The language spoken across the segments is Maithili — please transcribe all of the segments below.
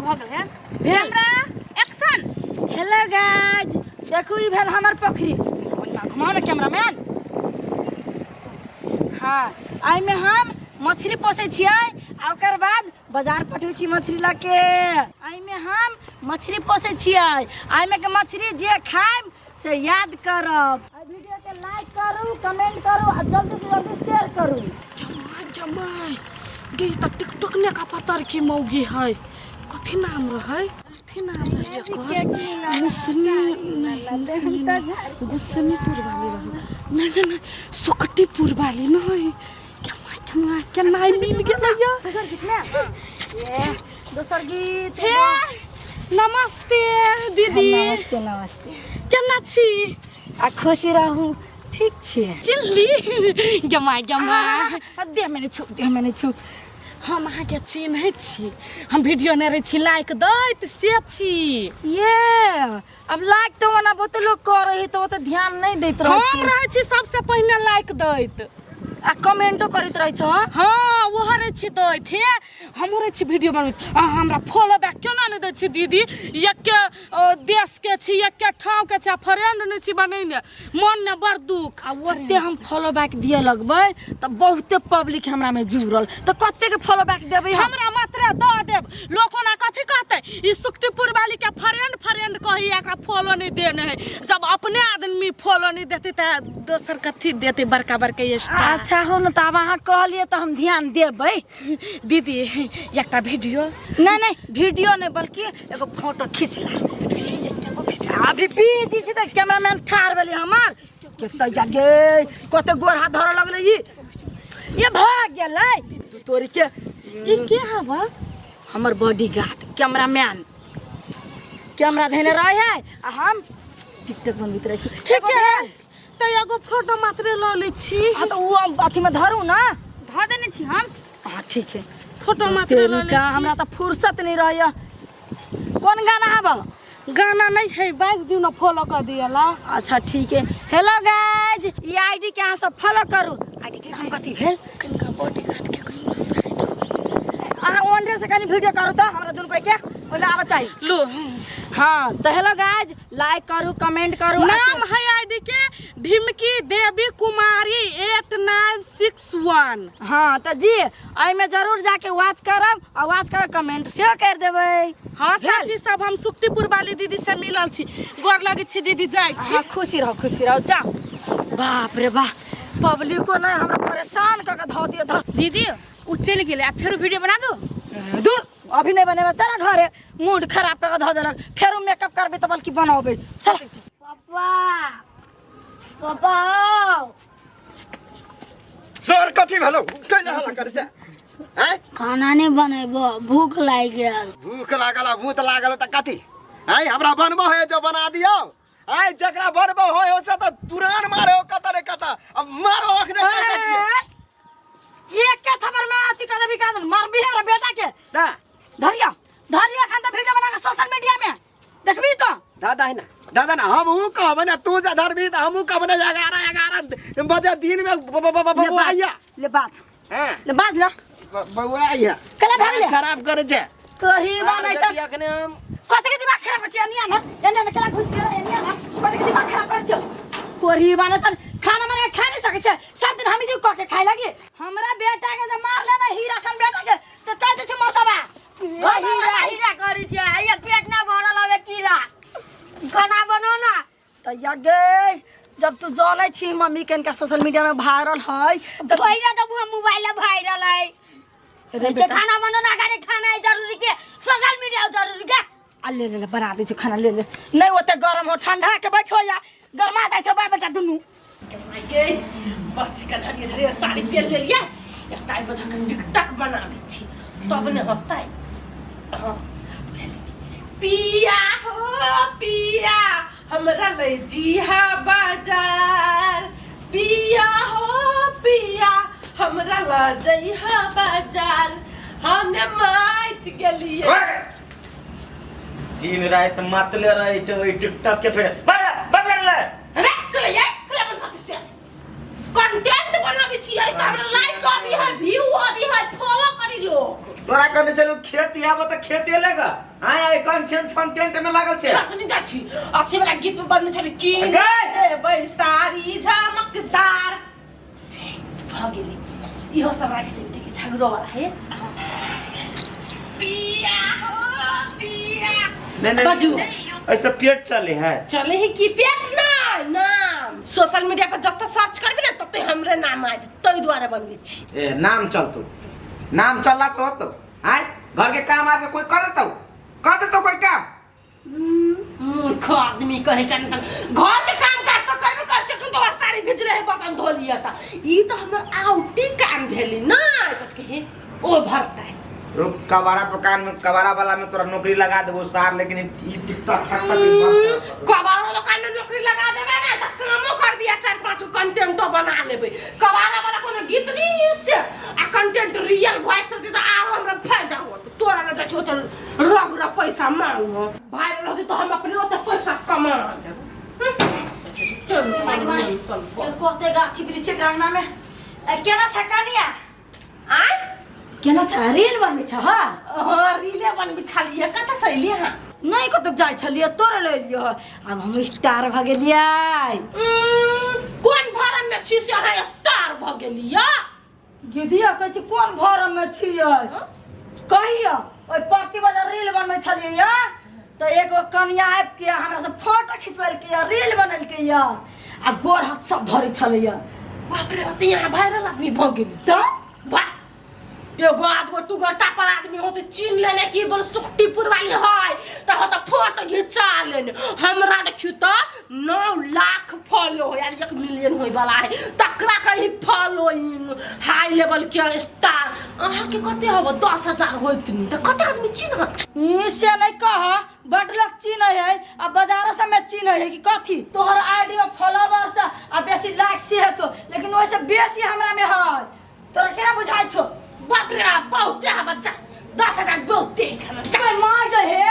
भऽ गेल है। भेल। Camera action. हेलो गाइज, देखू ई भेल हमर पोखरी। घुमाओ ना कैमरामैन। हाँ, एहिमे हम मछली पोसै छियै आ ओकर बाद बाजार पठबै छी मछली लऽ के। एहिमे हम मछली पोसै छियै, एहिमे के मछली जे खायब से याद करब। एहि वीडियो के लाइक करू, कमेंट करू आ जल्दी से जल्दी शेयर करू। जमाई जमाई गे, ई तऽ टिकटॉक ने का पतर की मौगी है। कथी नाम रहै, कथी नाम रहै एकर? मुसनी नहीं, मुसनी नहीं, गुस्सनीपुर वाली रहै। नहीं नहीं नहीं, सुकटीपुर वाली नहीं। केना केना केना मिल गेलै या। दोसर गीत ने, ये दोसर गीत। हे नमस्ते दीदी। नमस्ते नमस्ते। केना छी? आ खुशी रहू, ठीक छियै। चिल्ली गमा गमा। देह में नहीं छू, देह में नहीं छू। हम अहाँके चिन्है छी, हम वीडियो नहि रहै छी लाइक दैत से छी। ये अब लाइक तो ओना बहुते लोग करे है, तो ओते ध्यान नहीं दैत रहै हम छी। रहै छी सबसे पहिने लाइक दैत आ कमेंटो करैत रहै छौ। हाँ, ओहो रहै छी दैत। हे हमहूँ रहै छी वीडियो बनबैत। अहाँ हमरा फॉलो बैक केना नहि दै छी दीदी? एके देश के छी, एके ठाँव के छी आ फ्रेंड नहि छी बनेने, मन ने बड़ दुख। आ ओते हम फॉलो बैक दिए लगबै तऽ बहुते पब्लिक हमरा में जुड़ल, तऽ कते के फॉलो बैक देबै हम? हमरा मात्र दऽ देब, लोक ओना कथी कहतै, ई सुखटीपुर वाली के फ्रेंड फ्रेंड कही एकरा फॉलो नहीं देने है। जब अपने आदमी फॉलो नहीं देते तऽ दोसर कथी देते बड़का बड़का स्टार। अच्छा हो न, तऽ आब अहाँ कहलियै तऽ हम ध्यान देबै। दीदी एकटा वीडियो। नहीं नहीं, वीडियो नहीं, बल्कि एगो फोटो खींच ला। अभी बिजी छी तऽ कैमरामैन ठाढ़ भेलै हमर। कते जागे कते गोर हाथ धरऽ लगलै, ई ये भाग गेलै तू तोरी के। ई के हवा? हमर बॉडीगार्ड कैमरामैन, कैमरा धेने रहे है आ हम टिकटॉक बनबैत रहै छी। ठीक है, तऽ एगो फोटो मात्र लऽ लै छी। हाँ, तऽ उ हम अथी में धरू ना। धऽ देने छी हम। हाँ ठीक है, फोटो मात्र लऽ लै तेरी का छी। हमरा तऽ फुर्सत नहीं रहैया। कोन गाना आब? गाना नहीं है, बाजि दियौ ने फॉलो कऽ दियला। अच्छा ठीक है। हेलो गाइज, ई आईडी के अहाँ सब फॉलो करू। आईडी के नाम कथी भेल? कनिका बॉडीगार्ड के कहियो साइड। अहाँ ओनरे से कनी वीडियो करू तऽ हमरा दुनू कोई के ओहिमे आबऽ चाही। लो। हाँ तऽ हेलो गाइज, लाइक करू, कमेंट करू। नाम है आईडी के ढिमकी देवी कुमारी 8961। हाँ तऽ जी एहिमे जरूर जाके वॉच करब आ वॉच कर कमेंट सेहो कर देबै। हाँ भेल? साथी सब, हम सुखटीपुर वाली दीदी से मिलल छी, गोर लगै छी दीदी, जाइ छी। हाँ, खुशी रहो, खुशी रहो, जाओ। बाप रे बाप, पब्लिको नहीं हमरा परेशान कऽ के धऽ दियौ धऽ। दीदी उ चलि गेलै, आ फेरो वीडियो बना दू? दूर, अभी नहीं बनेबै, चल घरे। मूड खराब कऽ के धऽ देलक। फेरो मेकअप करबै तऽ बल्कि बनबै। चल। पापा पापा हो। सर कथी भेलौ, कैला हल्ला करै छै आँय? खाना नहीं बनेबो, भूख लागि गेल। भूख लागल आ भूत लागल तऽ कथी आँय? हमरा बनबो है जो बना दियौ आँय। जकरा बनबो होय ओसे तऽ तुरंत मारे हो कतऽ रे कतऽ, अब मारो अखने कर दै छियै। एक के थप्पड़ में अथी कर देबी कादन मारबी हमरा बेटा के। दा धरिया धरिया खान तऽ वीडियो बना के सोशल मीडिया में देखबी तो। दादा है ना, दादा ना, हम ऊ कहबै ना, तू जा धरबी तऽ हमहूँ कहबै ना। 11 11 बजे दिन में ले बौआ बाज, आइया। ले बाज। हाँ। ले बाज ना। बौआ आइया। कला भाग ले। खराब करै छै। कही बा नहीं तऽ अखने हम कते के दिमाग खराब छै। एनिया ना, एनिया ना, केला घुस गेल। एनिया ना, कते के दिमाग खराब कर छै। कोरी बा नहीं तऽ खाना बना के खा नहीं सकै छै। सब दिन हम ही कह के खाए लगी। हमरा बेटा के जे मारले ना हीरा सन बेटा के तऽ कह दै छै मर्दबा। हीरा हीरा करै छै, ये पेट ना भरल हवे कीड़ा। खाना बनो ना। तऽ या गे, जब तू जानै छी मम्मी के इनका सोशल मीडिया में वायरल है तऽ वायरल तऽ हम मोबाइल वायरल है। रे के बेटा। खाना बनो ना, खाने खाना है जरूरी के सोशल मीडिया जरूरी के। आ ले ले ले, बना दै छी खाना, ले ले। नहीं ओते गरम हो, ठंडा के बैठो या गरमा जाइ छै बा बेटा दुनू। ये बच्ची के धरिए धरिए साड़ी पहन लेलियै, एकटा एहिमे धऽ कऽ टिकटक बना लै छी तब ने होतै। हाँ पिया हो पिया, हमरा लै जीहा बाजार। पिया हो पिया, हमरा ल जइहा बाजार, हमे माइत गेलियै। दिन राति मतले रहै छै ओहि टिकटॉक के। फेर बदल ले। रे कले ये कले बन मत से कंटेंट बनाबै छी, ऐसा हमरा लाइक अभी है, व्यू अभी है, फॉलो करी लोग। तोरा कहने छलू खेत आब त खेत एलेगा आय आय कंटेंट फंटेंट में लागल छै। छत नहीं जाइ छी, अथी वाला गीत में बनने छली की गै! देबै साड़ी झमकदार। भऽ गेली, इहो सब राखि देबै। देखी झगड़ो वाला है पिया हो पिया। नहीं नहीं। बाजू। ऐसे पेट चले है। चले ही की पेट ना नाम सोशल मीडिया पर जते सर्च करबी ना तते हमरे नाम आ जेतै, ताहि दुआरे बनबै छी। ए नाम चलतो, नाम चलला से होतो? आय घर के काम आके कोई कर देतो, कर देतो कोई काम? मूर्ख आदमी कहे का नहीं, घर के काम काज तो करबे कर छै, तो साड़ी भेज रहे बर्तन धो लिया था, ई तो हमर आउटी काम भेली ना कत के हे ओवर टाइम। रुक, कबाड़ा दुकान में कबाड़ा वाला में तोरा नौकरी लगा देबो सार, लेकिन ई टिकटॉक तक तक बंद कर। कबाड़ो दुकान में नौकरी लगा देबे ना त कामो करबी आ चार पांच गो कंटेंटो बना लेबे। कबाड़ा वाला कोनो गीत नहीं से आ कंटेंट रियल वॉइस होते त आरो हमरा फायदा होत। तोरा ना जाइ छौ त रग रग पैसा मांगो, वायरल होते तो हम अपने ओते पैसा कमा लेब। कहते गाछी वृक्ष के अंगना में ए, केना छ कनिया? आय केना छ, रील बनबै छ? हाँ। हाँ, रीले बनबी छलियै। कतऽ से एलियै हँ? नहीं कतौ जाइ छलियै, तोरे ले एलियै। आब हम स्टार भऽ गेलियै। कोन भरम में छी से अहाँ स्टार भऽ गेलियै? दीदिया कहै छी कोन भरम में छियै? कहिया ओहि परती बाजार रील बनबै छलियै या तऽ एगो कनिया आबि के हमरा से फोटो खिंचबेलकै या रील बनेलकै या आ गोर हाथ सब धरै छलैया। बाप रे, ओते यहाँ वायरल आदमी भऽ गेली? तऽ वाह, एगो आधगो टूगो टापर आदमी होते चीन लेने की बोल सुखटीपुर वाली है त हो त फोटो घिचा लेने। हमरा देखियो त 9 लाख फॉलो हो यार, 1 मिलियन होय वाला है, तकरा कही फॉलोइंग हाई लेवल के स्टार। अहाँ के कते होब? 10,000 होइत नि त कते आदमी चिन्हत? ई से नहीं कह, बड लोग चिन्है है आ बाजारो सब में चिन्है है कि कथी तोहर आईडी फॉलोवर से आ बेसी लाइक से है छो, लेकिन ओइसे बेसी हमरा में है, तोरा केना बुझाइ छो? बाप रे बाप, बहुते है बच्चा, 10,000 बहुते है खाना। चल मार दे हे,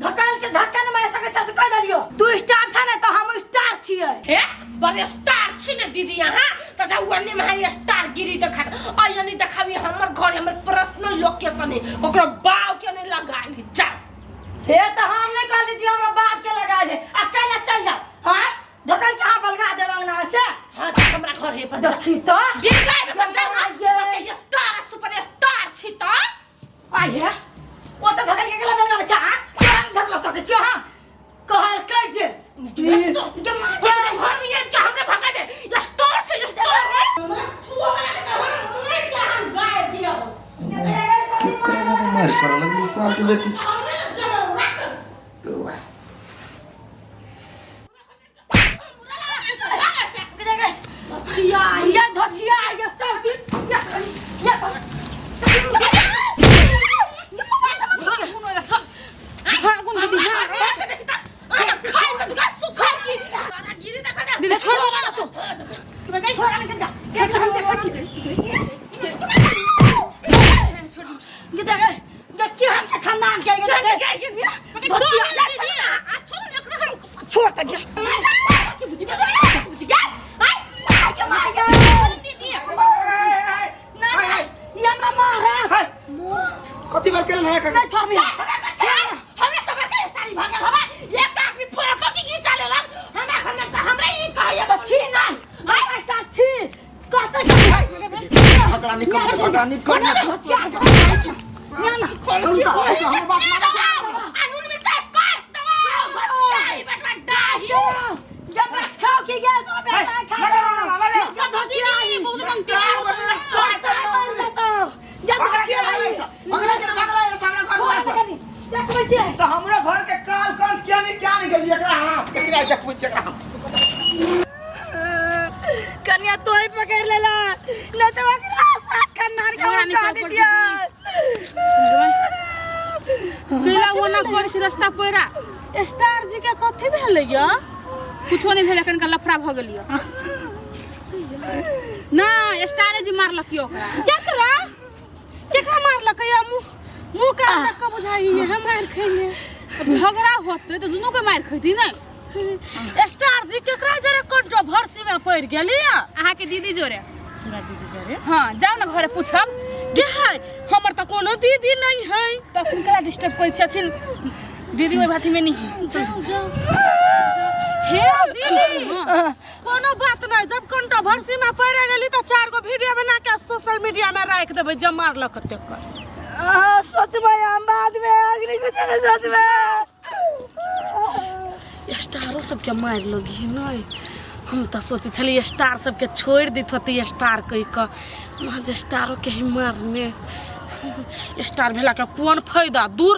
धकाल के धक्का न मार सकै छ से कह देलियो। तू स्टार छ ने त हम स्टार छियै। हे बड़े स्टार छी ने दीदी यहाँ त जाउ अन्य में है स्टार गिरी देखा आ नहीं देखाबी हमर घर हमर पर्सनल लोकेशन है, ओकरो बाव के नहीं लगाइल जा। हे त हम नहीं कहली जी हमरा बाप के लगा दे आ कल चल जा। हां धकल के हां बलगा दे अंगना से। हां त हमरा घर हे पर देखी त गिर गए पर जाउ ना, बड़े स्टार सुपर स्टार छी त आ हे ओ त धकल के गला बलगा बच्चा। हां तोरा नहीं धकला सकै छियो। हां कहल कै जे घर में ये के हमरे भगा दे या स्टार से स्टार हमरा छुआ वाला के हम मार के हम गाय दिया। केकरा मार कर लगली साल के बेटी? हमरे जमा रख। धोचिया ये धोचिया ये सब दिन ये ये दीदी छोड़ ना तू, छोड़ ना गंदा हम देखै छी ये देख ये की हम के खानदान के ये देख धोचिया छोड़ त गया के मार गया ना ना ये हमरा मार। कथी बात केलन है? नहीं छोड़ भी। हमरा सब के सारी भागल हवा, एक आदमी फोटो की घिचा लेलक हमरा घर में, हमरा ई कहैया छी ना आई स्टार छी कहते झगड़ा निकल, झगड़ा निकल। ना ना अनून मिर्चाई कस दबाओ घचिया बेटा डाहियो। ये बैठ खाओ की गया तो बेटा खा सब धोचिया आई ये धोचिया आई भगला के भगला ये सामने घर छोड़ से से कनी देखबै छियै। तो हमरा घर के काल कंठ किया नहीं क्या नहीं गेली एकरा? हां एकरा देखबै छी एकरा हम। कन्या तो ही पकड़ लेला नहीं तो ओकरा साथ खानदान के हमरा उठा निकाल दिया। केला ओना करै छै रास्ता पैरा। स्टार जी के कथी भेलै या? कुछो नहीं भेलै, कनिका लफड़ा भऽ गेलियै ना स्टारे जी मारलक यौ ओकरा। केकरा केकरा मारलक या? मुंह मुंह का तक के बुझाइए हम मार खैले। अब झगड़ा होतै तऽ दुनू के मारि खैती ने। स्टार जी केकरा जरे कंट्रोवर्सी में पड़ गेली? अहाँके दीदी जोरे। हमरा दीदी जरे? हाँ, जाउ ने घरे पूछब। के है? हमर तऽ कोनो दीदी नहीं है। तऽ अखन केना डिस्टर्ब करै छी? अखन दीदी ओहि भाती में नहीं है। जाओ जाओ हे दीदी, कोनो बात नहीं, जब कंट्रोवर्सी में पड़ गेली तो 4 गो वीडियो बना के सोशल मीडिया में राख देबै, जब मारलक तेकर। सोचबै हम बाद में, अगली कुछ नहीं सोचबै। स्टारो सबके मारि लगी नहीं। हम तऽ सोचै छलियै स्टार सबके छोड़ि दैत होतै स्टार कहि कऽ, महज स्टारो के ही मारने। स्टार भेलाके कोन फायदा? दूर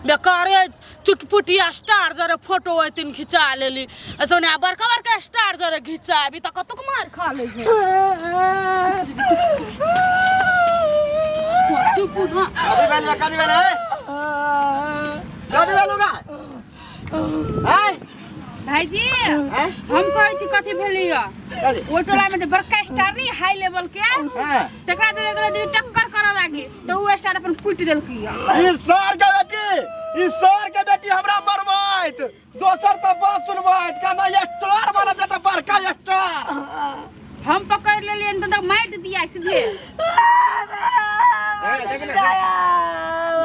बेकारे चुटपुटिया स्टार जरे फोटो अथिन घिचा लेली, ऐसे ने बड़का बड़का स्टार जरे घिचाबी तऽ कतुक मार खा लै है। चुप ना। कथी भेल बे? कथी भेल है? कथी भेल होगा? आय भाईजी, हम कहै छी कथी भेलै य? कथी? ओहि टोला में जे बड़का स्टार नहीं हाई लेवल के, हाँ। तकरा जोरे गेलै दीदी टक्कर करऽ लागी तऽ उ स्टार अपन कुटि देलकै य। ई सर के बेटी, ई सर के बेटी हमरा मरबैत, दोसर तऽ बात सुनबैत, कहना स्टार बनत तऽ बड़का स्टार। हम पकड़ लेलियनि तऽ मारि दिया सीधे।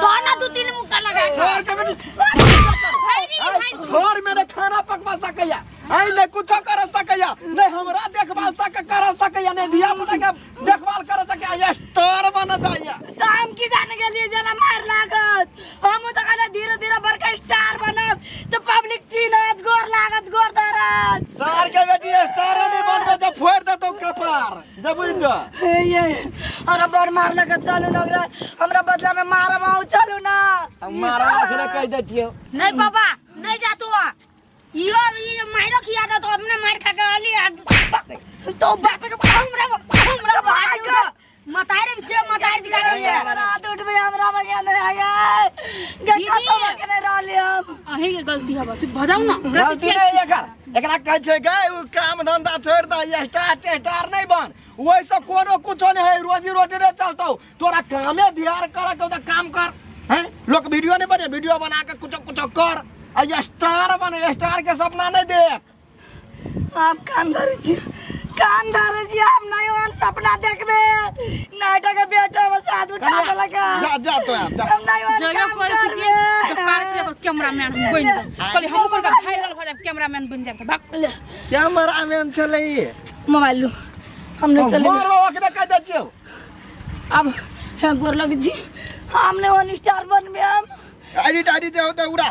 दोनों 2-3 मुक्का लगा के। सर के बेटी भाईजी, भाईजी। घर में ने खाना पकवा सकैया, आई ने कुछो कर सकैया, ने हमरा देखभाल सक कर सकैया, ने धिया पुता के देखभाल कर सकैया, स्टार बन जाइया। तो हम की जाने गेलियै जेना मार लागत? हम तऽ कहलियै धीरे धीरे बड़का स्टार बनब तऽ पब्लिक चिन्हत, गोर लागत, गोर धरत। सर के बेटी स्टार नहीं बनबे तऽ फोड़ देतौ कपार, जे बुझ जा। हे ये हमरा बड़ मार लागत, चलू ना ओकरा हमरा बदला में मारब आउ, चलू ना। हम मारा अखने कहि दै छियौ। नहीं पापा, नहीं जा तू। यो ये मारो खिया था तो अपने मार खा के अली तो बाप के हमरा हमरा भाई के मतारे जे मतारे दिखा रही है। हमरा हाथ उठबे, हमरा बगे नहीं आ गए गे, कतो बगे नहीं रहली हम। अहीं के गलती हबा, चुप भ जाउ ना। गलती नहीं एकर, एकरा कहै छै गै उ काम धंधा छोड़ि दे, स्टार टेस्टार नहीं बन, ओहिसँ कोनो कुछो नहीं है, रोजी रोटी नहीं चलतौ, तोरा कामे ध्यान करे के तऽ काम कर। हैं लोग वीडियो नहीं बने, वीडियो बना के कुछो कुछो कर, आ स्टार बने, स्टार के सपना नहीं देख। आप कान धरे छी, कान धरे छी, आप नहीं ओहन सपना देखबे। नाटक के बेटा बस हाथ उठा देलक। जा जा तो आप जा। हम नहीं ओहन जगह काम करै छी करबे। कि तो कार छलै ओकर कैमरामैन हम बनि जाब। कहली हमहूँ कोन वायरल भऽ जाब, कैमरामैन बनि जाब तऽ भाग। कैमरामैन छलै ई। मोबाइल लू, हम नहीं चले। मारबो ओकरे कहि दै छियौ। अब हे गोर लग जी, हम नहीं ओहन स्टार बनबे हम। आईडी टाईडी दे होते उड़ा।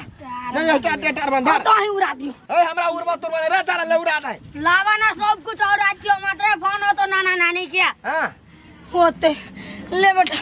नहीं स्टार टेटार बन धर। तो ही उड़ा दियो। ए हमरा उड़बा तोड़बा रे, चल ले उड़ा दे। लावा ना सब कुछ और राज्य मात्र फोन हो तो नाना नानी क्या हां होते ले बेटा।